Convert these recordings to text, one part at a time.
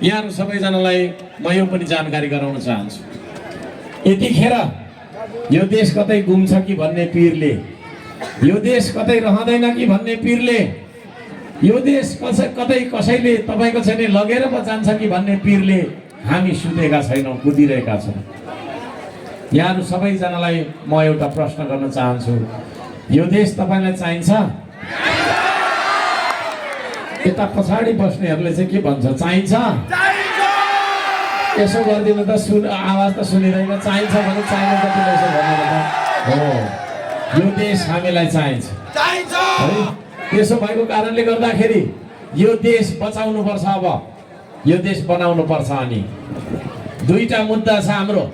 यहाँहरू सबैजनालाई म यो पनि जानकारी गराउन चाहन्छु। यतिखेर यो देश कतै गुम्छ कि भन्ने पिरले, यो देश कतै रहँदैन कि भन्ने पिरले, यो देश कतै कसैले तपाईँको चाहिँ लगेर पो जान्छ कि भन्ने पिरले हामी सुतेका छैनौँ, कुदिरहेका छौँ। यहाँहरू सबैजनालाई म एउटा प्रश्न गर्न चाहन्छु, यो देश तपाईँलाई चाहिन्छ? यता पछाडि बस्नेहरूले चाहिँ के भन्छ, चाहिन्छ? यसो गरिदिनु त, आवाज त सुनिँदैन। चाहिन्छ भने चाहिने जति यसो भन्नु त हो, यो देश हामीलाई चाहिन्छ है। त्यसो भएको कारणले गर्दाखेरि यो देश बचाउनु पर्छ। अब यो देश बनाउनु पर्छ। अनि दुईटा मुद्दा छ हाम्रो,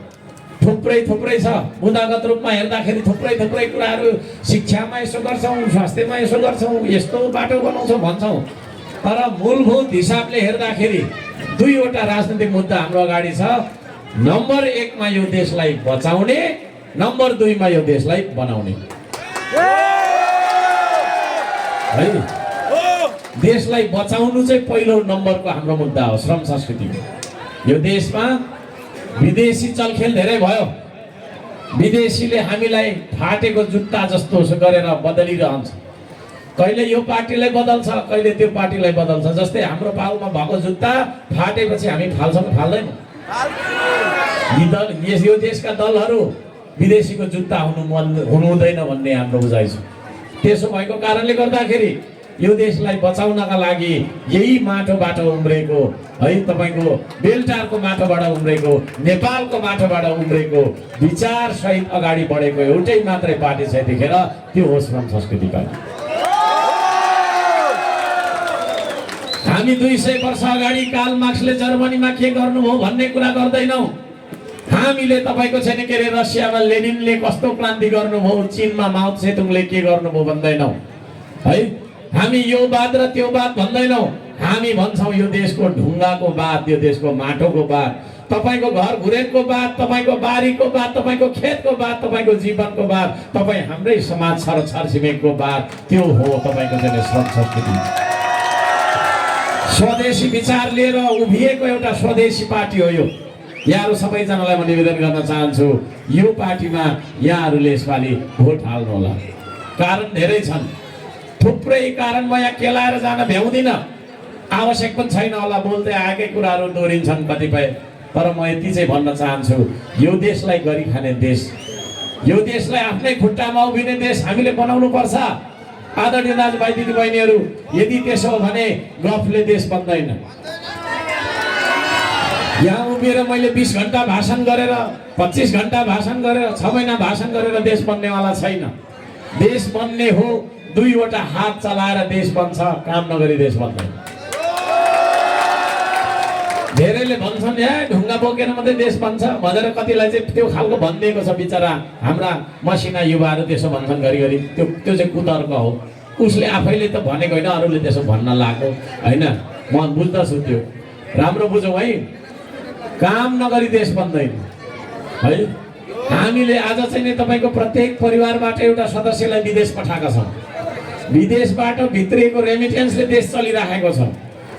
थुप्रै छ। मुद्दागत रूपमा हेर्दाखेरि थुप्रै कुराहरू, शिक्षामा यसो गर्छौँ, स्वास्थ्यमा यसो गर्छौँ, यस्तो बाटो बनाउँछौँ भन्छौँ, तर मूलभूत हिसाबले हेर्दाखेरि दुईवटा राजनीतिक मुद्दा हाम्रो अगाडि छ। नम्बर 1 मा यो देशलाई बचाउने, नम्बर 2 मा यो देशलाई बनाउने है। देशलाई बचाउनु चाहिँ पहिलो नम्बरको हाम्रो मुद्दा हो। श्रम संस्कृति यो देशमा विदेशी चलखेल धेरै भयो। विदेशीले हामीलाई फाटेको जुत्ता जस्तो गरेर बदलिरहन्छ। कहिले यो पार्टीलाई बदल्छ, कहिले त्यो पार्टीलाई बदल्छ। जस्तै हाम्रो पाउमा भएको जुत्ता फाटेपछि हामी फाल्छौँ, फाल्दैन? यो देशका दलहरू विदेशीको जुत्ता हुनु हुँदैन भन्ने हाम्रो बुझाइ छ। त्यसो भएको कारणले गर्दाखेरि यो देशलाई बचाउनका लागि यही माटोबाट उम्रेको है, तपाईँको बेलटारको माटोबाट उम्रेको, नेपालको माटोबाट उम्रेको विचार सहित अगाडि बढेको एउटै मात्रै पार्टी छ यतिखेर, त्यो हो श्रम संस्कृति पार्टी। हामी 200 वर्ष अगाडि कार्ल मार्क्सले जर्मनीमा के गर्नुभयो भन्ने कुरा गर्दैनौँ। हामीले तपाईँको छैन के अरे रसियामा लेनिनले कस्तो क्रान्ति गर्नुभयो, चीनमा माओ सेतुङले के गर्नुभयो भन्दैनौँ है। हामी यो बात र त्यो बात भन्दैनौँ। हामी भन्छौँ यो देशको ढुङ्गाको बात, यो देशको माटोको बात, तपाईँको घर घुरेको बात, तपाईँको बारीको बात, तपाईँको खेतको बात, तपाईँको जीवनको बात, तपाईँ हाम्रै समाज छरछिमेकको बात, त्यो हो तपाईँको चाहिँ श्रम संस्कृति। स्वदेशी विचार लिएर उभिएको एउटा स्वदेशी पार्टी हो यो। यहाँहरू सबैजनालाई म निवेदन गर्न चाहन्छु, यो पार्टीमा यहाँहरूले यसपालि भोट हाल्नु होला। कारण धेरै छन्, थुप्रै कारण म यहाँ केलाएर जान भ्याउँदिनँ, आवश्यक पनि छैन होला। बोल्दै आएकै कुराहरू दोहोरिन्छन् कतिपय, तर म यति चाहिँ भन्न चाहन्छु, यो देशलाई गरी खाने देश, यो देशलाई आफ्नै खुट्टामा उभिने देश हामीले बनाउनु पर्छ। आदरणीय दाजुभाइ दिदीबहिनीहरू, यदि त्यसो हो भने गफले देश बन्दैन। यहाँ उभिएर मैले 20 घण्टा भाषण गरेर, 25 घण्टा भाषण गरेर, 6 महिना भाषण गरेर देश बन्नेवाला छैन। देश बन्ने हो 2वटा हात चलाएर देश बन्छ, काम नगरी देश बन्दैन। धेरैले भन्छन् ए ढुङ्गा बोकेर मात्रै देश बन्छ भनेर, कतिलाई चाहिँ त्यो खालको भनिदिएको छ। बिचरा हाम्रा मसिना युवाहरू त्यसो भन्छन् घरिघरि, त्यो चाहिँ कुतर्क हो। उसले आफैले त भनेको होइन, अरूले त्यसो भन्न लाग्यो होइन। म बुझ्दछु, त्यो राम्रो बुझौँ है। काम नगरी देश बन्दैन है। हामीले आज चाहिँ नि तपाईँको प्रत्येक परिवारबाट एउटा सदस्यलाई विदेश पठाएका छौँ। विदेशबाट भित्रिएको रेमिटेन्सले देश चलिराखेको छ।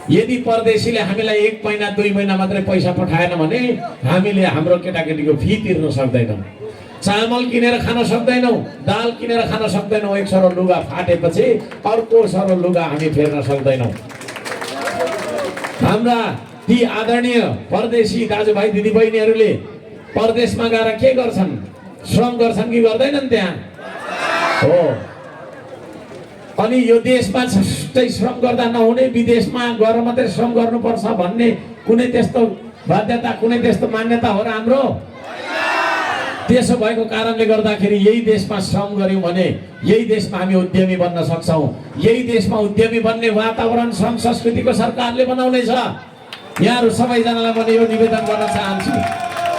यदि परदेशीले हामीलाई 1 महिना 2 महिना मात्रै पैसा पठाएन भने हामीले हाम्रो केटाकेटीको फी तिर्न सक्दैनौँ, चामल किनेर खान सक्दैनौँ, दाल किनेर खान सक्दैनौँ। 1 सरो लुगा फाटेपछि अर्को सरो लुगा हामी फेर्न सक्दैनौँ। हाम्रा ती आदरणीय परदेशी दाजुभाइ दिदीबहिनीहरूले परदेशमा गएर के गर्छन्? श्रम गर्छन् कि गर्दैनन् त्यहाँ हो। अनि यो देशमा जस्तै श्रम गर्दा नहुने, विदेशमा गएर मात्रै श्रम गर्नुपर्छ भन्ने कुनै त्यस्तो बाध्यता, कुनै त्यस्तो मान्यता हो र हाम्रो? त्यसो भएको कारणले गर्दाखेरि यही देशमा श्रम गर्यौँ भने यही देशमा हामी उद्यमी बन्न सक्छौँ। यही देशमा उद्यमी बन्ने वातावरण श्रम संस्कृतिको सरकारले बनाउनेछ। यहाँहरू सबैजनालाई म यो निवेदन गर्न चाहन्छु,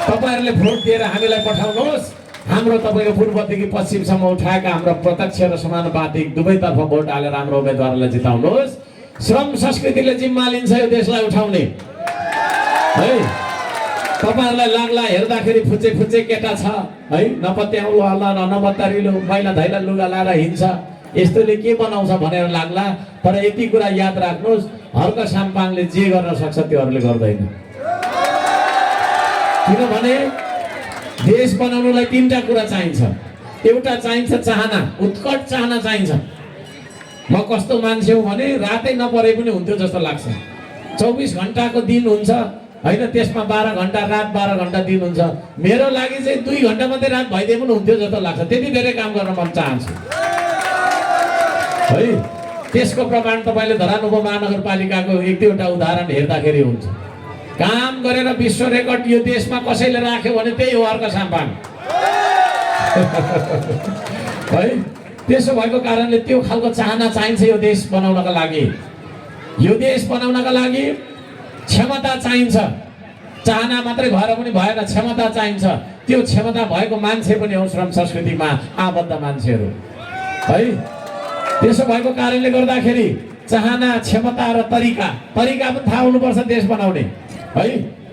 तपाईँहरूले भोट दिएर हामीलाई पठाउनुहोस्। हाम्रो तपाईँको पूर्वदेखि पश्चिमसम्म उठाएका हाम्रो प्रत्यक्ष र समानुपातिक दुवैतर्फ भोट हालेर हाम्रो उम्मेदवारलाई जिताउनुहोस्। श्रम संस्कृतिले जिम्मा लिन्छ यो देशलाई उठाउने है। तपाईँहरूलाई लाग्ला हेर्दाखेरि फुच्चे केटा छ है, नपत्याउलो हल्ला नबत्तारिलो, मैला धैला लुगा लाएर हिँड्छ, यस्तोले के बनाउँछ भनेर लाग्ला। तर यति कुरा याद राख्नुहोस्, हर्क साम्पाङले जे गर्न सक्छ त्योहरूले गर्दैन। किनभने देश बनाउनलाई तीनटा कुरा चाहिन्छ। एउटा चाहिन्छ चाहना, उत्कट चाहना चाहिन्छ। म कस्तो मान्छे हो भने रातै नपरे पनि हुन्थ्यो जस्तो लाग्छ। 24 घण्टाको दिन हुन्छ हैन, त्यसमा 12 घण्टा रात, 12 घण्टा दिन हुन्छ। मेरो लागि चाहिँ 2 घण्टा मात्रै रात भइदिए पनि हुन्थ्यो जस्तो लाग्छ। त्यति धेरै काम गर्न मन चाहन्छु है। त्यसको प्रमाण तपाईले धरान उपमहानगरपालिकाको एक दुईवटा उदाहरण हेर्दाखेरि हुन्छ। काम गरेर विश्व रेकर्ड यो देशमा कसैले राख्यो भने त्यही हो हर्क साम्पाङ है। त्यसो भएको कारणले त्यो खालको चाहना चाहिन्छ यो देश बनाउनका लागि। यो देश बनाउनका लागि क्षमता चाहिन्छ। चाहना मात्रै भएर पनि भएन, क्षमता चाहिन्छ। त्यो क्षमता भएको मान्छे पनि हो श्रम संस्कृतिमा आबद्ध मान्छेहरू है। त्यसो भएको कारणले गर्दाखेरि चाहना, क्षमता र तरिका पनि थाहा हुनुपर्छ देश बनाउने है।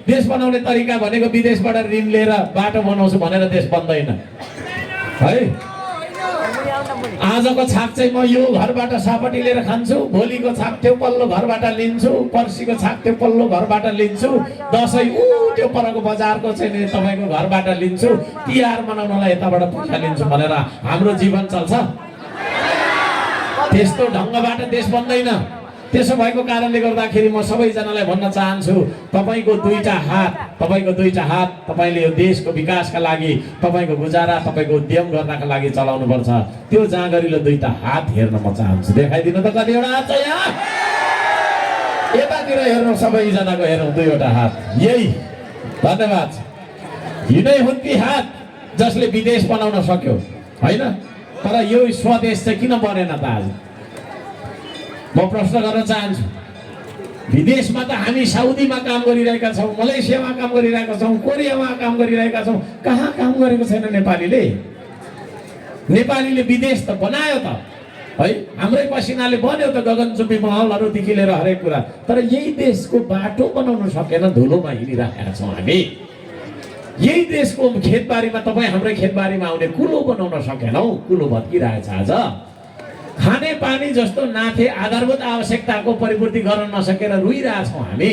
देश बनाउने तरिका भनेको विदेशबाट ऋण लिएर बाटो बनाउँछु भनेर देश बन्दैन है। आजको छाक चाहिँ म यो घरबाट सापटी लिएर खान्छु, भोलिको छाक त्यो पल्लो घरबाट लिन्छु, पर्सिको छाक त्यो पल्लो घरबाट लिन्छु, दसैँ त्यो परको बजारको चाहिँ तपाईँको घरबाट लिन्छु, तिहार मनाउनलाई यताबाट पैसा लिन्छु भनेर हाम्रो जीवन चल्छ। त्यस्तो ढङ्गबाट देश बन्दैन। त्यसो भएको कारणले गर्दाखेरि म सबैजनालाई भन्न चाहन्छु, तपाईको दुईटा हात तपाईले यो देशको विकासका लागि, तपाईको गुजारा, तपाईको उद्यम गर्नका लागि चलाउनु पर्छ। त्यो जाँगरीले दुईटा हात हेर्न म चाहन्छु। देखाइदिनु त कतिवटा हात छ यहाँ? यतातिर हेर्नु, सबैजनाको हेर्नु दुईवटा हात। यही धन्यवाद। यिनै हुन् ती हात जसले विदेश बनाउन सक्यो हैन। तर यो स्वदेश चाहिँ किन बनेन त? आज म प्रश्न गर्न चाहन्छु। विदेशमा त हामी साउदीमा काम गरिरहेका छौँ, मलेसियामा काम गरिरहेका छौँ, कोरियामा काम गरिरहेका छौँ। कहाँ काम गरेको छैन नेपालीले? नेपालीले विदेश त बनायो त है, हाम्रै पसिनाले बन्यो त गगनचुम्बी महलहरूदेखि लिएर हरेक कुरा। तर यही देशको बाटो बनाउन सकेन, धुलोमा हिँडिरहेका छौँ हामी। यही देशको खेतबारीमा, तपाईँ हाम्रै खेतबारीमा आउने कुलो बनाउन सकेनौँ। कुलो भत्किरहेछ आज। खाने पानी जस्तो नाथे आधारभूत आवश्यकताको परिपूर्ति गर्न नसकेर रुइरहेछौँ हामी।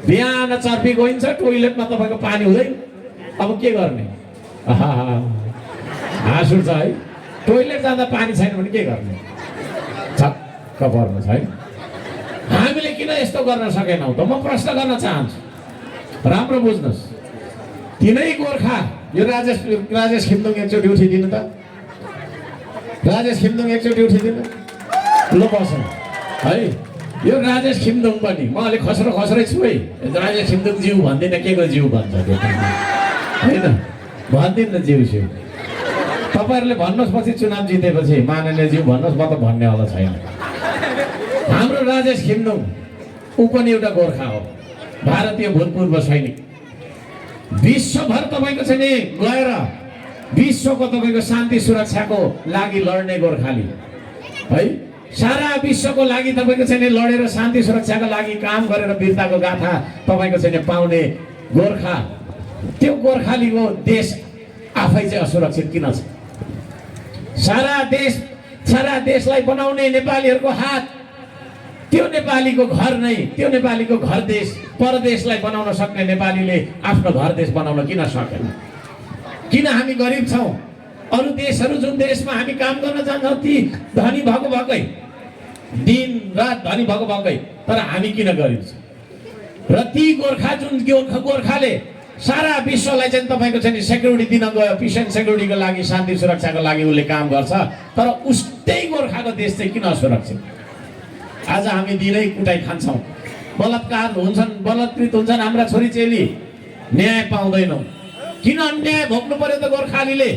बिहान चर्पी गइन्छ, टोइलेटमा तपाईँको पानी हुँदैन। अब के गर्ने? हाँस उठ्छ है। टोइलेट जाँदा पानी छैन भने के गर्ने? छक्क पर्नु छ है। हामीले किन यस्तो गर्न सकेनौँ त? म प्रश्न गर्न चाहन्छु, राम्रो बुझ्नुहोस्। तिनै गोर्खा, यो राजेश खिम्दुङ एकचोटि उठिदिनु त। राजेश खिम्दुङ एकचोटि उठिदिनु ल, बसौँ है। यो राजेश खिम्दुङ पनि म अलिक खस्रै छु है। राजेश खिम्दुङ ज्यू भन्दिनँ, के को ज्यू भन्छ त्यो होइन, भन्दिनँ ज्यू स्यू। तपाईँहरूले भन्नुहोस् पछि चुनाव जितेपछि माननीय ज्यू भन्नुहोस्, म त भन्नेवाला छैन। हाम्रो राजेश खिम्दुङ ऊ पनि एउटा गोर्खा हो, भारतीय भूतपूर्व सैनिक। विश्वभर तपाईँको चाहिँ नि गएर विश्वको तपाईँको शान्ति सुरक्षाको लागि लड्ने गोर्खाली है। सारा विश्वको लागि तपाईँको चाहिँ नि लडेर शान्ति सुरक्षाको लागि काम गरेर वीरताको गाथा तपाईँको चाहिँ नि पाउने गोर्खा। त्यो गोर्खालीको देश आफै चाहिँ असुरक्षित किन छ? सारा देशलाई बनाउने नेपालीहरूको हात, त्यो नेपालीको घर नै, त्यो नेपालीको घर देश, परदेशलाई बनाउन सक्ने नेपालीले आफ्नो घर देश बनाउन किन सकेन? किन हामी गरिब छौँ? अरू देशहरू, जुन देशमा हामी काम गर्न जान्छौँ ती धनी भएको भएकै, दिन रात धनी भएको भएकै, तर हामी किन गरिब छौँ? र ती गोर्खा, जुन गोर्खाले सारा विश्वलाई चाहिँ तपाईँको चाहिँ सेक्युरिटी दिन गयो, पिस एन्ड सेक्युरिटीको लागि, शान्ति सुरक्षाको लागि उसले काम गर्छ। तर उस्तै गोर्खाको देश चाहिँ किन असुरक्षित? आज हामी दिनै कुटाइ खान्छौँ, बलात्कार हुन्छन्, बलात्कृत हुन्छन् हाम्रा छोरीचेली, न्याय पाउँदैनौँ। किन अन्याय भोग्नु पर्यो त गोर्खालीले?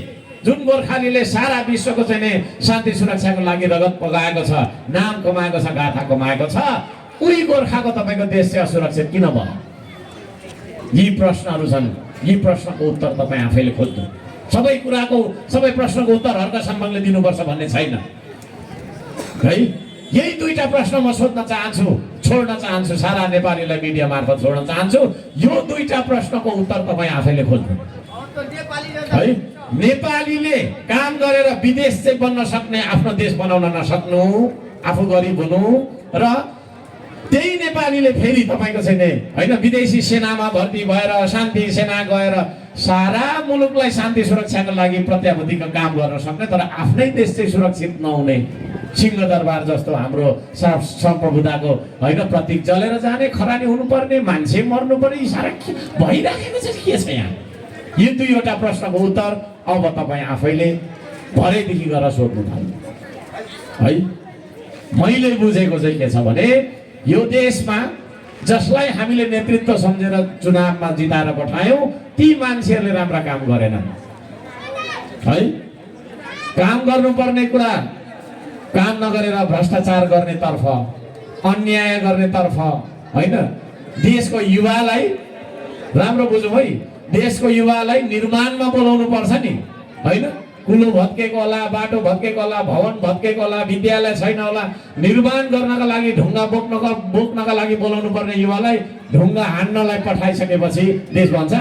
जुन गोर्खालीले सारा विश्वको चाहिँ नि शान्ति सुरक्षाको लागि रगत पगाएको छ, नाम कमाएको छ, गाथा कमाएको छ, उही गोर्खाको तपाईँको देश चाहिँ असुरक्षित किन भयो? यी प्रश्नहरू छन्। यी प्रश्नको उत्तर तपाईँ आफैले खोज्नु। सबै प्रश्नको उत्तर हर्क साम्पाङले दिनुपर्छ भन्ने छैन है। यही दुईटा प्रश्न म सोध्न चाहन्छु, छोड्न चाहन्छु, सारा नेपालीलाई मिडिया मार्फत छोड्न चाहन्छु। यो दुईटा प्रश्नको उत्तर तपाईँ आफैले खोज्नु है। नेपालीले काम गरेर विदेश चाहिँ बन्न सक्ने, आफ्नो देश बनाउन नसक्नु, आफू गरिब हुनु, र त्यही नेपालीले फेरि तपाईँको चाहिँ नि होइन विदेशी सेनामा भर्ती भएर शान्ति सेना गएर सारा मुलुकलाई शान्ति सुरक्षाको लागि प्रत्याभूतिको काम गर्न सक्ने, तर आफ्नै देश चाहिँ सुरक्षित नहुने, सिंहदरबार जस्तो हाम्रो सम्प्रभुताको होइन प्रतीक जलेर जाने, खरानी हुनुपर्ने, मान्छे मर्नुपर्ने, यी सारा भइराखेको चाहिँ के छ यहाँ? यो दुईवटा प्रश्नको उत्तर अब तपाईँ आफैले भरेदेखि गएर सोध्नु थाल्नु है। मैले बुझेको चाहिँ के छ भने यो देशमा जसलाई हामीले नेतृत्व सम्झेर चुनावमा जिताएर पठायौँ ती मान्छेहरूले राम्रा काम गरेनन् है। काम गर्नुपर्ने कुरा काम नगरेर भ्रष्टाचार गर्नेतर्फ, अन्याय गर्नेतर्फ होइन, देशको युवालाई राम्रो बुझौँ है, देशको युवालाई निर्माणमा बोलाउनु पर्छ नि होइन। कुलो भत्केको होला, बाटो भत्केको होला, भवन भत्केको होला, विद्यालय छैन होला, निर्माण गर्नका लागि ढुङ्गा बोक्नका लागि बोलाउनु पर्ने युवालाई ढुङ्गा हान्नलाई पठाइसकेपछि देश बन्छ?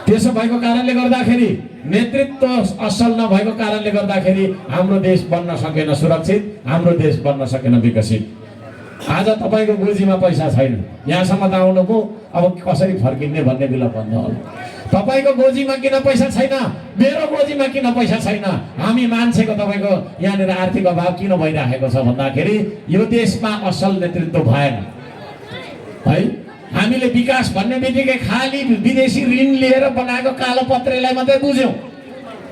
त्यसो भएको कारणले गर्दाखेरि, नेतृत्व असल नभएको कारणले गर्दाखेरि हाम्रो देश बन्न सकेन सुरक्षित, हाम्रो देश बन्न सकेन विकसित। आज तपाईँको गोजीमा पैसा छैन, यहाँसम्म त आउनुभयो, अब कसरी फर्किने भन्ने बेला बन्द होला। तपाईँको गोजीमा किन पैसा छैन, मेरो गोजीमा किन पैसा छैन, हामी मान्छेको तपाईँको यहाँनिर आर्थिक अभाव किन भइराखेको छ भन्दाखेरि यो देशमा असल नेतृत्व भएन है। हामीले विकास भन्ने बित्तिकै खालि विदेशी ऋण लिएर बनाएको कालो पत्रेलाई मात्रै बुझ्यौँ,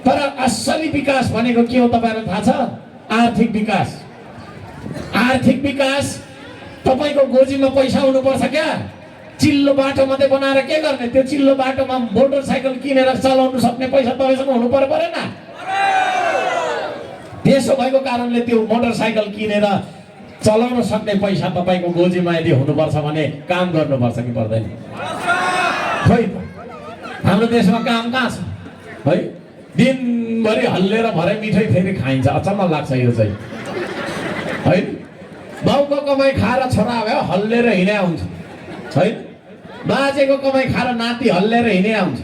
तर असली विकास भनेको के हो तपाईँलाई थाहा छ? आर्थिक विकास। आर्थिक विकास तपाईँको गोजीमा पैसा हुनुपर्छ क्या? चिल्लो बाटो मात्रै बनाएर के गर्ने? त्यो चिल्लो बाटोमा मोटरसाइकल किनेर चलाउनु सक्ने पैसा तपाईँसँग हुनु परेन? त्यसो भएको कारणले त्यो मोटरसाइकल किनेर चलाउन सक्ने पैसा तपाईँको गोजीमा यदि हुनुपर्छ भने काम गर्नुपर्छ कि पर्दैन? खै त हाम्रो देशमा काम कहाँ छ है? दिनभरि हल्लेर भरे मिठै फेरि खाइन्छ। अचम्म लाग्छ यो चाहिँ है। बाउको कमाइ खाएर छोरा भयो हल्लेर हिँडे हुन्छ है, बाजेको कमाइ खाएर नाति हल्लेर हिँडे आउँछ।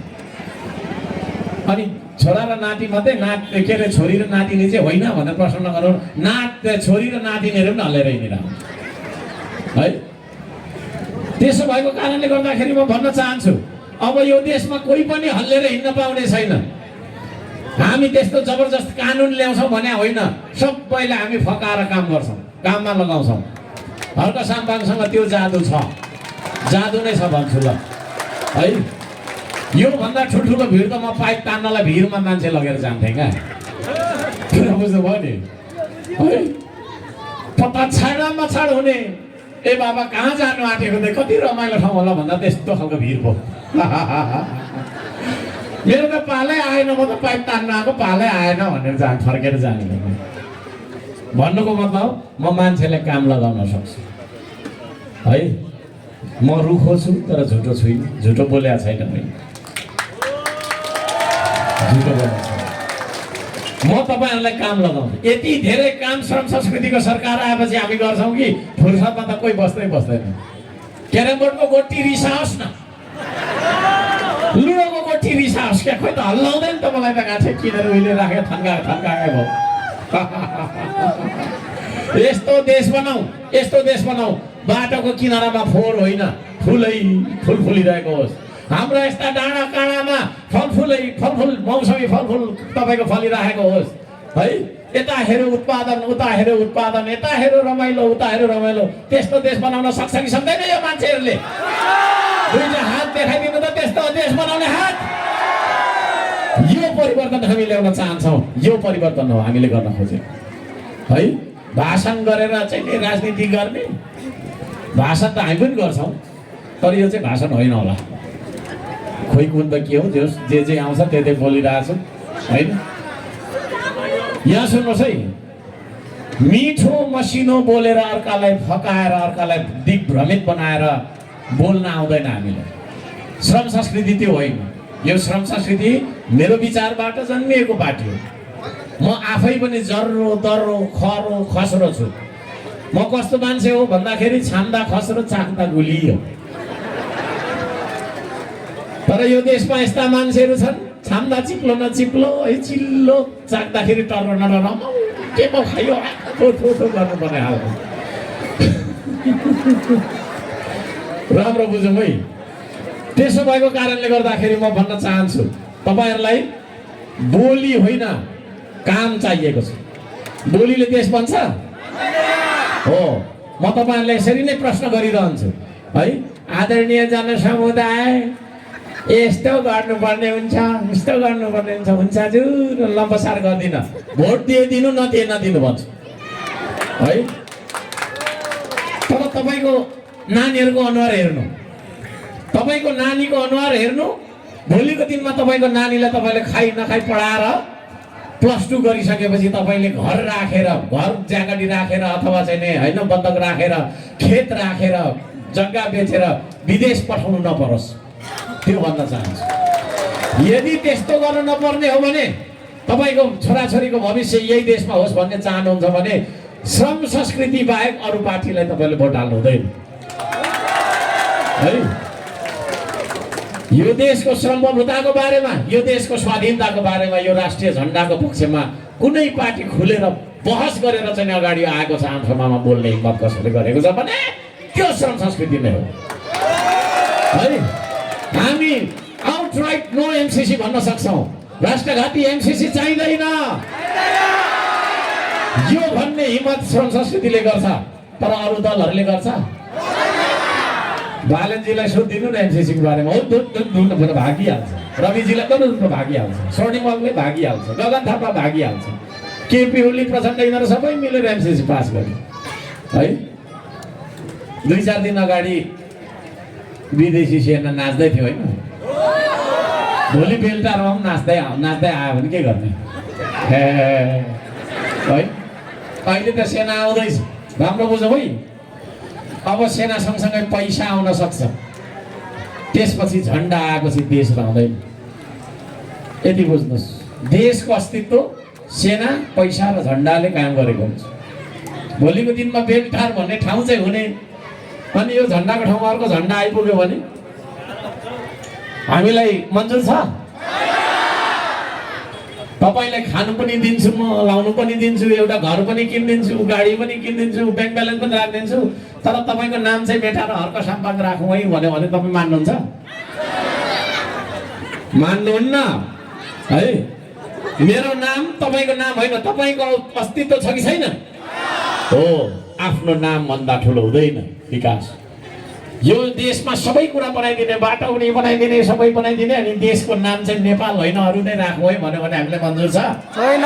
अनि छोरा र नाति मात्रै, के अरे छोरी र नातिनी चाहिँ होइन भनेर प्रश्न नगरौँ, छोरी र नातिनीहरू पनि हल्लेर हिँडेर आउँछ है। त्यसो भएको कारणले गर्दाखेरि म भन्न चाहन्छु अब यो देशमा कोही पनि हल्लेर हिँड्न पाउने छैन। हामी त्यस्तो जबरजस्त कानुन ल्याउँछौँ भने होइन, सबैले हामी फकाएर काम गर्छौँ, काममा लगाउँछौँ। हर्क साम्पाङसँग त्यो जादु छ, जादु नै छ भन्छु ल है। यो भन्दा ठुल्ठुलो भिड त म पाइप तान्नलाई भिडमा मान्छे लगेर जान्थेँ क्या, किन बुझ्नुभयो नि है। पछाड हुने, ए बाबा कहाँ जानु आँटेको त कति रमाइलो ठाउँ होला भन्दा त्यस्तो खालको भिड पो। मेरो त पालै आएन, म त पाइप तान्न आएको पालै आएन भनेर फर्केर जाने भन्नुको मतलब म मान्छेले काम लगाउन सक्छु है। म रुखो छु तर झुटो छुइनँ, झुटो बोलेको छैन मैले, झुटो बोलेको छैन। म तपाईँहरूलाई काम लगाउँछु। यति धेरै काम श्रम संस्कृतिको सरकार आएपछि हामी गर्छौँ कि फुर्सदमा त कोही बस्दैन। क्यारम बोर्डको गोटी रिसाओस् न, लुडोको गोटी रिसाओस् क्या, खोइ त हल्लाउँदैन त मलाई त गाँठे किनेर उहिले राखेर थन्काए भयो। यस्तो देश बनाऊ, बाटोको किनारामा फोहोर होइन, फुल फुलिरहेको होस्। हाम्रो यस्ता डाँडा काँडामा फलफुल मौसमी फलफुल तपाईँको फलिरहेको होस् है। यता हेऱ्यो उत्पादन, उता हेऱ्यो उत्पादन, यता हेऱ्यो रमाइलो, उता हेऱ्यो रमाइलो। त्यस्तो देश बनाउन सक्छ कि सक्दैन यो मान्छेहरूले? दुईटा हात देखाइदिनु त त्यस्तो देश बनाउने हात। यो परिवर्तन हामी ल्याउन चाहन्छौँ, यो परिवर्तन हो हामीले गर्न खोजेको है। भाषण गरेर चाहिँ राजनीति गर्ने, भाषण त हामी पनि गर्छौँ तर यो चाहिँ भाषण होइन होला। खोइ कुन त के हो, जे आउँछ त्यही बोलिरहेको छु होइन। यहाँ सुन्नुहोस् है, मिठो मसिनो बोलेर अर्कालाई फकाएर, अर्कालाई दिग्भ्रमित बनाएर बोल्न आउँदैन हामीलाई। श्रम संस्कृति त्यो होइन। यो श्रम संस्कृति मेरो विचारबाट जन्मिएको पार्टी हो। म आफै पनि जर्रो दर्रो खरो खस्रो छु। म कस्तो मान्छे हो भन्दाखेरि छाम्दा खस्रो चाख्दा गुलियो। तर यो देशमा यस्ता मान्छेहरू छन् छाम्दा चिप्लो नचिप्लो है चिल्लो चाख्दाखेरि टर्न नरम के पो खायो थो गर्नुपर्ने हालको राम्रो बुझौँ है। त्यसो भएको कारणले गर्दाखेरि म भन्न चाहन्छु तपाईहरुलाई बोली होइन काम चाहिएको छ। बोलीले देश बन्छ हो। म तपाईहरुलाई यसरी नै प्रश्न गरिरहन्छु है। आदरणीय जनसमुदाय यस्तो गर्नुपर्ने हुन्छ यस्तो गर्नुपर्ने हुन्छ हजुर लम्बसार गर्दिन भोट दिनु नदिनु भन्छ है। तर तपाईको नानीहरुको अनुहार हेर्नु तपाईको नानीको अनुहार हेर्नु भोलिको दिनमा तपाईको नानीलाई तपाईले खाइ नखाइ पढाएर +2 गरिसकेपछि तपाईले घर राखेर घर ज्यागडी राखेर अथवा चाहिँ नि हैन बन्दक राखेर खेत राखेर जग्गा बेचेर विदेश पठाउनु नपरोस् त्यो भन्न चाहन्छु। यदि त्यस्तो गर्न नपर्ने हो भने तपाईको छोराछोरीको भविष्य यही देशमा होस् भन्ने चाहनुहुन्छ भने श्रम संस्कृति बाहेक अरु पार्टीलाई तपाईले भोट हाल्नु हुँदैन है। यो देशको सम्बद्धताको बारेमा यो देशको स्वाधीनताको बारेमा यो राष्ट्रिय झण्डाको पक्षमा कुनै पार्टी खुलेर बहस गरेर चाहिँ अगाडि आएको छ आमसभामा बोल्ने हिम्मत कसैले गरेको छ भने त्यो श्रम संस्कृति नै हो है। हामी आउटराइट नो एमसीसी भन्न सक्छौं राष्ट्रघाती एमसीसी चाहिँदैन यो भन्ने हिम्मत श्रम संस्कृतिले गर्छ तर अरु दलहरुले गर्छ। बालनजीलाई सोधिदिनु न एमसीसी को बारेमा हो दुन भागिहाल्छ रविजीलाई पनि दुन भागिहाल्छ स्वर्णिमलले भागिहाल्छ गगन थापा भागिहाल्छ केपी ओली प्रचण्ड यिनीहरु सबै मिलेर एमसीसी पास गरे है। 2-4 दिन अगाडि विदेशी सेना नाच्दै थियो हैन भोलि बेलटारमा नाच्दै आयो भने के गर्ने है। अहिले त सेना आउँदैछ राम्रो बुझौँ है। अब सेना सँगसँगै पैसा आउन सक्छ त्यसपछि झण्डा आएपछि देश रहँदैन। यति बुझ्नुस् देशको अस्तित्व सेना पैसा र झण्डाले कायम गरेको हुन्छ। भोलिको दिनमा बेलटार भन्ने ठाउँ चाहिँ हुने अनि यो झण्डाको ठाउँमा अर्को झण्डा आइपुग्यो भने हामीलाई मन्जुर छ। तपाईलाई खानु पनि दिन्छु म लाउनु पनि दिन्छु एउटा घर पनि किनिदिन्छु गाडी पनि किनिदिन्छु बैंक ब्यालेन्स पनि राखिदिन्छु तर तपाईको नाम चाहिँ मेटाएर हर्क सम्पाद राखौँ है भन्यो भने तपाई मान्नुहुन्छ? मान्नुहुन्न है। मेरो नाम तपाईको नाम होइन तपाईको अस्तित्व छ कि छैन हो। आफ्नो नाम भन्दा ठुलो हुँदैन विकास। यो देशमा सबै कुरा बनाइदिने बाटो पनि बनाइदिने सबै बनाइदिने अनि देशको नाम चाहिँ नेपाल होइन अरु नै राखौँ है भन्यो भने हामीलाई मन्जुर छ छैन।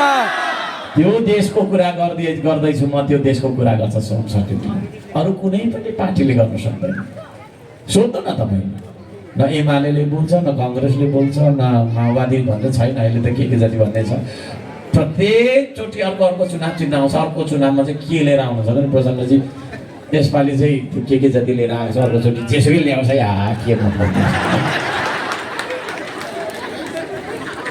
त्यो देशको कुरा गर्दैछु म त्यो देशको कुरा गर्छ श्रम संस्कृति अरु कुनै पनि पार्टीले गर्न सक्दैन। सोध्नु न तपाई न एमाले बोल्छ न कांग्रेसले बोल्छ न माओवादी भन्ने छैन अहिले त के जाति भन्ने छ। प्रत्येक चोटि अर्को चुनाव चिन्ह आउँछ अर्को चुनावमा चाहिँ के लिएर आउनुहुन्छ भने प्रचण्डजी यसपालि चाहिँ के जाति लिएर आएको छ अर्कोचोटि जेसुकै ल्याउँछ के मतलब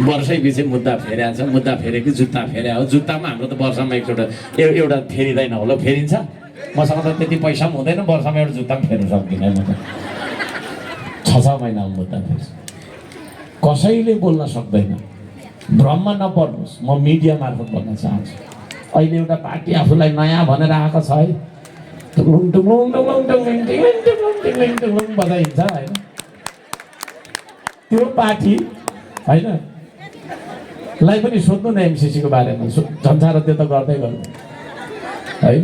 वर्षै पछि मुद्दा फेरिन्छ मुद्दा फेरेको जुत्ता फेरे हो जुत्तामा हाम्रो त वर्षमा एकचोटि एउटा फेरिँदैन होला फेरिन्छ मसँग त त्यति पैसा पनि हुँदैन वर्षमा एउटा जुत्ता पनि फेर्न सक्दिनँ म त 6 महिनामा मुद्दा फेर्छ कसैले बोल्न सक्दैन। भ्रममा नपर्नुहोस् म मिडिया मार्फत भन्न चाहन्छु अहिले एउटा पार्टी आफूलाई नयाँ भनेर आएको छ है बजाइन्छ हैन त्यो पार्टी हैन लाई पनि सोध्नु न एमसीसी को बारेमा झन्झार त्यो त गर्दै गर्नु है।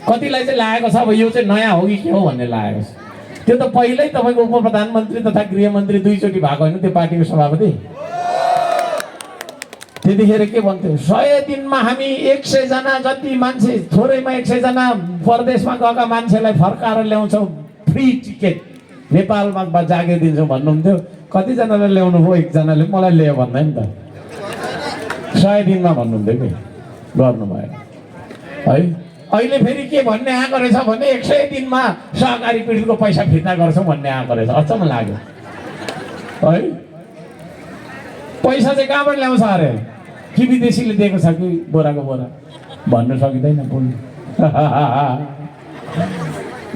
कतिलाई चाहिँ लागेको छ अब यो चाहिँ नयाँ हो कि के हो भन्ने लागेको छ। त्यो त पहिल्यै तपाईको उप प्रधानमन्त्री तथा गृहमन्त्री 2 चोटि भएको हैन त्यो पार्टीको सभापति त्यतिखेर के भन्थ्यो 100 दिनमा हामी 100 जना जति मान्छे थोरैमा 100 जना परदेशमा गएका मान्छेलाई फर्काएर ल्याउँछौँ फ्री टिकट नेपालमा जागिर दिन्छौँ भन्नुहुन्थ्यो। कति जनाले ल्याउनु भयो एक जनाले मलाई ल्यायो भन्दैन त 100 दिनमा भन्नुहुन्थ्यो के गर्नु भयो है। अहिले फेरि के भन्ने आएको रहेछ भने 100 दिनमा सहकारी पीडितको पैसा फिर्ता गर्छौँ भन्ने आएको रहेछ। अचम्म लाग्यो है। पैसा चाहिँ कहाँबाट ल्याउँछ अरे कि विदेशीले दिएको छ कि बोराको बोरा भन्नु सकिँदैन बोल्नु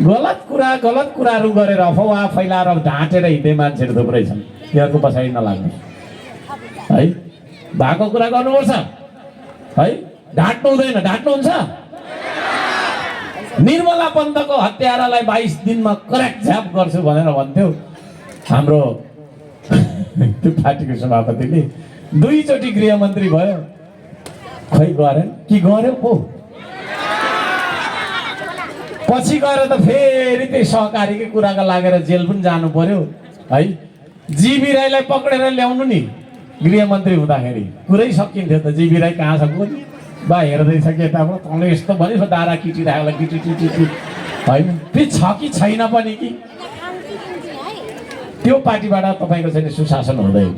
गलत कुराहरू गरेर अफवाह फैलाएर ढाँटेर हिँड्ने मान्छेहरू थुप्रै छन्। तिनीहरूको पछाडि नलाग्नु है भएको कुरा गर्नुपर्छ है ढाट्नु हुँदैन ढाट्नुहुन्छ निर्मला पन्तको हत्यारालाई 22 दिनमा करेक्ट झ्याप गर्छु भनेर भन्थ्यो हाम्रो त्यो पार्टीको सभापतिले 2 चोटि गृहमन्त्री भयो खै गरेन कि गर्यो पो पछि गएर त फेरि त्यही सहकारीकै कुराका लागेर जेल पनि जानु पर्यो है जीवी राईलाई पक्रेर ल्याउनु नि गृहमन्त्री हुँदाखेरि कुरै सकिन्थ्यो त जीवी राई कहाँ छ कोही बा हेर्दैछ कि यताबाट तँले यस्तो भनेछ दारा किटिरहेको किटी होइन त्यो छ कि छैन पनि कि त्यो पार्टीबाट तपाईँको चाहिँ सुशासन हुँदैन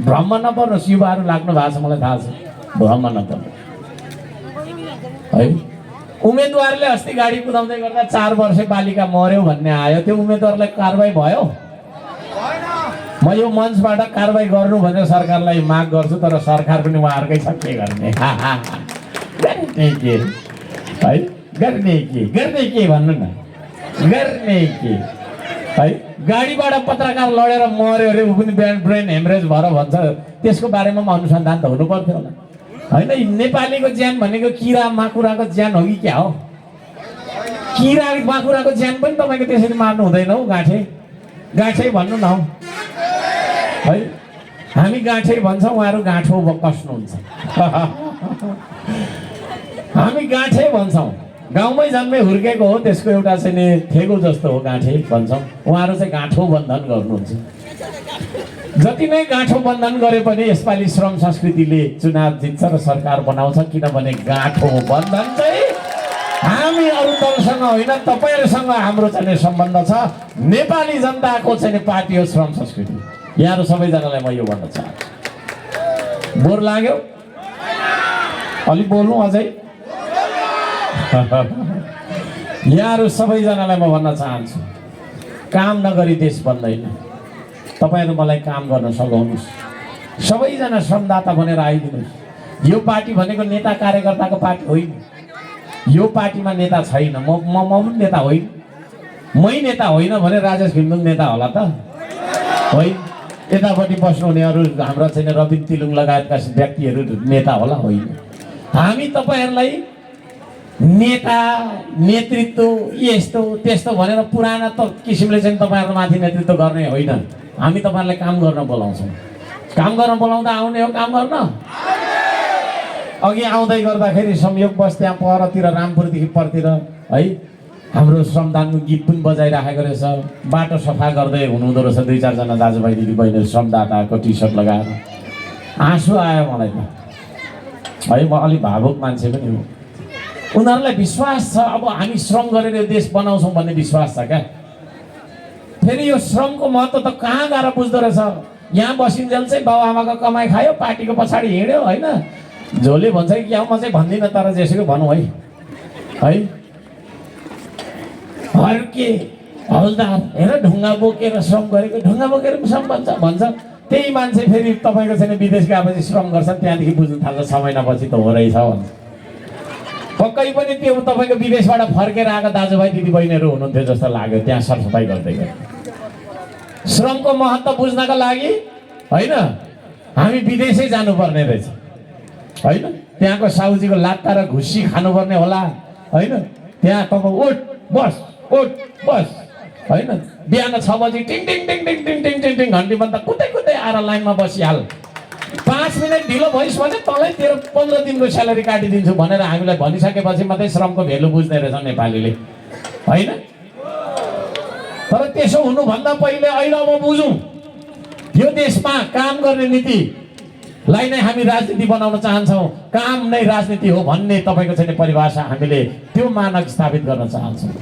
भ्रम नपर्नुहोस् युवाहरू लाग्नु भएको छ मलाई थाहा छ भ्रम नपर्नु है उम्मेदवारले अस्ति गाडी कुदाउँदै गर्दा 4 वर्षे बालिका मर्यो भन्ने आयो त्यो उम्मेदवारलाई कारबाही भयो म यो मञ्चबाट कारबाही गर्नु भनेर सरकारलाई माग गर्छु तर सरकार पनि उहाँहरूकै छ के गर्ने गर्ने के है गर्ने के भन्नु न गर्ने के है गाडीबाट पत्रकार लडेर मर्यो अरे ऊ पनि ब्रेन हेमरेज भएर भन्छ त्यसको बारेमा पनि अनुसन्धान त हुनु पर्थ्यो होला होइन नेपालीको ज्यान भनेको किरा माकुराको ज्यान हो कि क्या हो किरा माकुराको ज्यान पनि तपाईँको त्यसरी मार्नु हुँदैन हौ गाँठे भन्नु न हौ है हामी गाँठे भन्छौँ उहाँहरू गाँठो कस्नुहुन्छ हामी गाँठे भन्छौँ गाउँमै जन्मै हुर्केको हो त्यसको एउटा चाहिँ नि थेगो जस्तो हो गाँठे भन्छौँ उहाँहरू चाहिँ गाँठो बन्धन गर्नुहुन्छ जति नै गाँठो बन्धन गरे पनि यसपालि श्रम संस्कृतिले चुनाव जित्छ र सरकार बनाउँछ किनभने गाँठो बन्धन चाहिँ हामी अरू दलसँग होइन तपाईँहरूसँग हाम्रो चाहिँ सम्बन्ध छ नेपाली जनताको चाहिँ पार्टी हो श्रम संस्कृति यहाँहरू सबैजनालाई म यो भन्न चाहन्छु बोर लाग्यो अलि बोल्नु अझै यहाँहरू सबैजनालाई म भन्न चाहन्छु काम नगरी देश बन्दैन तपाईँहरू मलाई काम गर्न सघाउनुहोस् सबैजना श्रमदाता बनेर आइदिनुहोस् यो पार्टी भनेको नेता कार्यकर्ताको पार्टी होइन यो पार्टीमा नेता छैन म पनि नेता होइन मै नेता होइन भने राजेश घिमिरे नेता होला त होइन यतापट्टि बस्नुहुनेहरू हाम्रा चाहिँ रविन तिलुङ लगायतका व्यक्तिहरू नेता होला होइन हामी तपाईँहरूलाई नेता नेतृत्व यस्तो त्यस्तो भनेर पुराना त किसिमले चाहिँ तपाईँहरूको माथि नेतृत्व गर्ने होइन हामी तपाईँहरूलाई काम गर्न बोलाउँछौँ काम गर्न बोलाउँदा आउने हो काम गर्न अघि आउँदै गर्दाखेरि संयोगवश त्यहाँ परतिर रामपुरदेखि परतिर है हाम्रो श्रमदानको गीत पनि बजाइराखेको रहेछ बाटो सफा गर्दै हुनुहुँदो रहेछ 2-4 जना दाजुभाइ दिदीबहिनीहरू श्रमदाताको टी सर्ट लगाएर आँसु आयो मलाई त है म अलिक भावुक मान्छे पनि हो उनीहरूलाई विश्वास छ अब हामी श्रम गरेर यो देश बनाउँछौँ भन्ने विश्वास छ क्या फेरि यो श्रमको महत्त्व त कहाँ गएर बुझ्दो रहेछ यहाँ बसिन्जेल चाहिँ बाबुआमाको कमाइ खायो पार्टीको पछाडि हिँड्यो होइन झोले भन्छ कि क्या म चाहिँ भन्दिनँ तर जेसुकै भनौँ है हर्के हौलदार हेर ढुङ्गा बोकेर श्रम गरेको ढुङ्गा बोकेर श्रम भन्छ त्यही मान्छे फेरि तपाईँको छैन विदेश गएपछि श्रम गर्छन् त्यहाँदेखि बुझ्नु थाल्छ 6 महिनापछि त हो रहेछ भन्छ पक्कै पनि त्यो तपाईँको विदेशबाट फर्केर आएका दाजुभाइ दिदीबहिनीहरू हुनुहुन्थ्यो जस्तो लाग्यो त्यहाँ सरसफाइ गर्दै श्रमको महत्त्व बुझ्नका लागि होइन हामी विदेशै जानुपर्ने रहेछ होइन त्यहाँको साउजीको लात्ता र घुसी खानुपर्ने होला होइन त्यहाँ तपाईँ उठ बस होइन बिहान 6 बजी टिङ टिङ टिङ टिङ टिङ टिङ टिङ टिङ घन्टी बन्द कुदै आएर लाइनमा बसिहाल 5 मिनट ढिलो भइस् भने तँलाई तेरो 15 दिनको स्यालेरी काटिदिन्छु भनेर हामीलाई भनिसकेपछि मात्रै श्रमको भेल्यु बुझ्दै रहेछ नेपालीले होइन तर त्यसो हुनुभन्दा पहिले अहिले अब बुझौँ यो देशमा काम गर्ने नीतिलाई नै हामी राजनीति बनाउन चाहन्छौँ काम नै राजनीति हो भन्ने तपाईँको चाहिँ परिभाषा हामीले त्यो मानक स्थापित गर्न चाहन्छौँ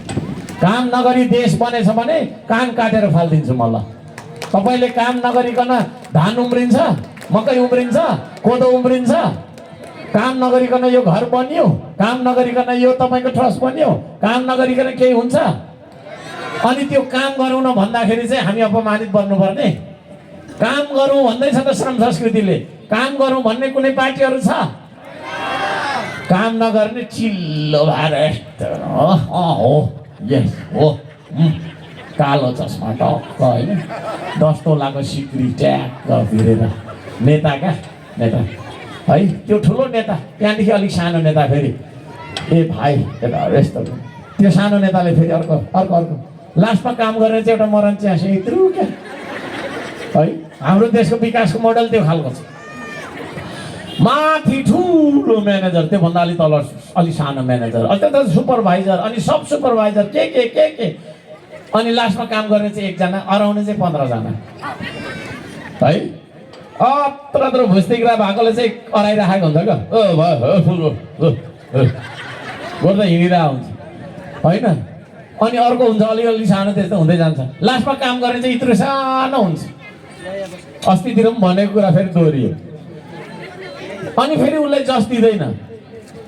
काम नगरी देश बनेछ भने कान काटेर फालिदिन्छु म ल तपाईँले काम नगरिकन धान उम्रिन्छ मकै उम्रिन्छ कोदो उम्रिन्छ काम नगरिकन यो घर बन्यो काम नगरिकन यो तपाईँको ट्रस्ट बन्यो काम नगरिकन केही हुन्छ अनि त्यो काम गरौँ न भन्दाखेरि चाहिँ हामी अपमानित बन्नुपर्ने काम गरौँ भन्दैछ त श्रम संस्कृतिले काम गरौँ भन्ने कुनै पार्टीहरू छ काम नगर्ने चिल्लो भएर हो यस हो कालो चस्मा टक्क होइन 10 तोलाको सिक्री ट्याक्क भिरेर नेता क्या नेता है त्यो ठुलो नेता त्यहाँदेखि अलिक सानो नेता फेरि ए भाइ यता यस्तो त्यो सानो नेताले फेरि अर्को अर्को अर्को लास्टमा काम गरेर चाहिँ एउटा मरण च्यासे यत्रो क्या है हाम्रो देशको विकासको मोडल त्यो खालको छ माथि ठुलो म्यानेजर त्योभन्दा अलिक तल अलिक सानो म्यानेजर अझ सुपरभाइजर अनि सब सुपरभाइजर के अनि लास्टमा काम गर्ने चाहिँ एकजना अराउने चाहिँ 15 जना है अत्र भुस्तिग्रा भएकोले चाहिँ अराइराखेको हुन्छ क्या गर्दा हिँडिरहेको हुन्छ होइन अनि अर्को हुन्छ अलिअलि सानो त्यस्तो हुँदै जान्छ लास्टमा काम गर्ने चाहिँ यत्रो सानो हुन्छ अस्तितिर पनि भनेको कुरा फेरि दोहोरियो अनि फेरि उसलाई जस दिँदैन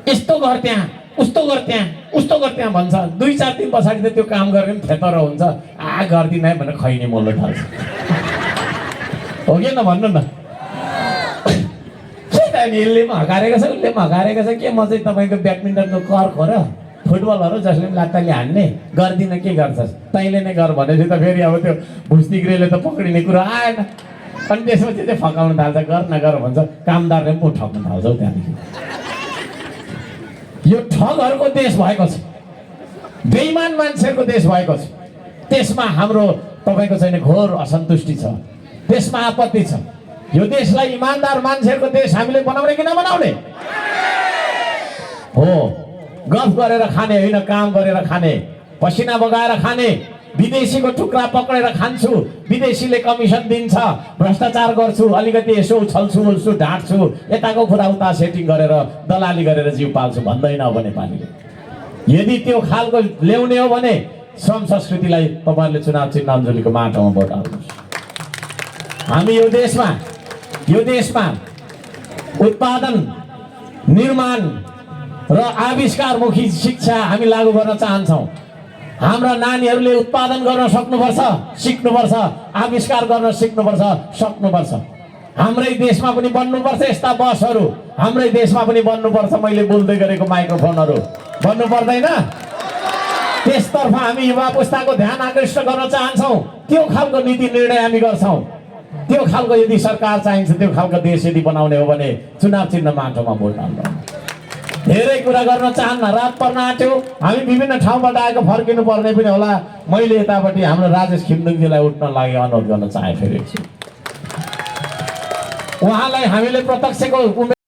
यस्तो गर त्यहाँ उस्तो गर त्यहाँ भन्छ 2-4 दिन पछाडि त त्यो काम गरेर पनि थेतर हुन्छ गर्दिन है भनेर खैनी मोल्न थाल्छ हो कि न भन्नु न यसले पनि हकारेको छ उसले पनि हकारेको छ के म चाहिँ तपाईँको ब्याडमिन्टनको कर्क हो र फुटबलहरू जसले पनि लात्ताले हान्ने गर्दिन के गर्छस् तैँले नै गर भनेपछि त फेरि अब त्यो भुस्तिग्रेले त पक्रिने कुरा आएन अनि त्यसपछि चाहिँ फकाउन थाल्छ गर नगर भन्छ कामदारले पनि ठग्न थाल्छ हौ त्यहाँदेखि यो ठगहरूको देश भएको छ बेइमान मान्छेहरूको देश भएको छ त्यसमा हाम्रो तपाईँको चाहिँ घोर असन्तुष्टि छ त्यसमा आपत्ति छ यो देशलाई इमानदार मान्छेहरूको देश हामीले बनाउने कि नबनाउने हो गफ गरेर खाने होइन काम गरेर खाने पसिना बगाएर खाने विदेशीको टुक्रा पक्रेर खान्छु विदेशीले कमिसन दिन्छ भ्रष्टाचार गर्छु अलिकति यसो छल्छु ढाँट्छु यताको कुरा उता सेटिङ गरेर दलाली गरेर जीव पाल्छु भन्दैन अब नेपालीले यदि त्यो खालको ल्याउने हो भने श्रम संस्कृतिलाई तपाईँहरूले चुनाव चिन्ह अञ्जुलीको माटोमा भोट हाल्नुहोस् हामी यो देशमा उत्पादन निर्माण र आविष्कारमुखी शिक्षा हामी लागू गर्न चाहन्छौँ हाम्रा नानीहरूले उत्पादन गर्न सक्नुपर्छ सिक्नुपर्छ आविष्कार गर्न सिक्नुपर्छ सक्नुपर्छ हाम्रै देशमा पनि बन्नुपर्छ यस्ता बसहरू हाम्रै देशमा पनि बन्नुपर्छ मैले बोल्दै गरेको माइक्रोफोनहरू बन्नु पर्दैन त्यसतर्फ हामी युवा पुस्ताको ध्यान आकृष्ट गर्न चाहन्छौँ त्यो खालको नीति निर्णय हामी गर्छौँ त्यो खालको यदि सरकार चाहिन्छ त्यो खालको देश यदि बनाउने हो भने चुनाव चिन्ह माटोमा भोट हाल्नु धेरै कुरा गर्न चाहन्न रात पर्न आँट्यो हामी विभिन्न ठाउँबाट आएको फर्किनु पर्ने पनि होला मैले यतापट्टि हाम्रो राजेश खिम्दुङजीलाई उठ्न लागि अनुरोध गर्न चाहे फेरि उहाँलाई हामीले प्रत्यक्षको